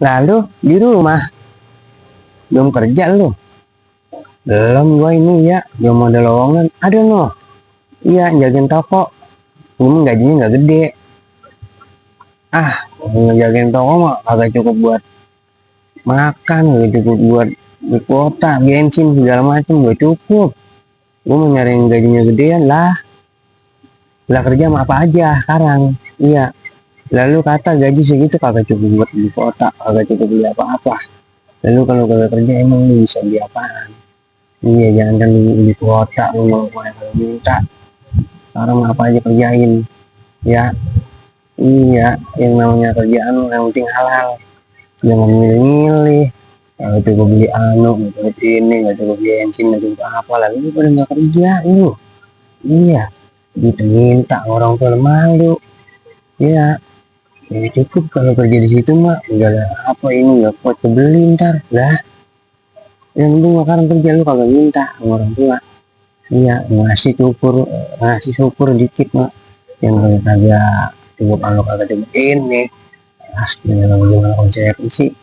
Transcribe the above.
Lalu di rumah belum kerja lu? Belum gua ini ya, belum ada lowongan. Ada no. Iya, jagain toko. Ini gajinya nggak gede. Ah, ngejagain toko mah agak cukup buat makan, gak cukup buat di kuota, bensin segala macam gak cukup. Gua mau nyari yang gajinya gedean lah. Lah kerja mah apa aja sekarang. Iya. Lalu kata gaji segitu kagak cukup buat beli kuota, kagak cukup beli apa-apa. Lalu kalau kagak kerja emang lu bisa beli apaan? Iya, jangan kan beli kuota, lu mau kalau minta. Sekarang apa aja kerjain. Ya, iya, yang namanya kerjaan yang penting halal. Jangan milih-milih. Kalau cukup beli anu, nggak cukup ini, nggak cukup bensin, nggak cukup apa, lalu lu pada nggak kerja, lu. Iya, minta orang tua malu. Iya, ya cukup kalau kerja di situ mah, nggak ada apa ini, nggak kuat kebeli ntar. Lah, yang penting makanan kerja lu kagak minta sama orang tua. Iya, ngasih syukur dikit mah. Yang kagak cukup anu kagak cukup ini. Ah, gimana konsep sih?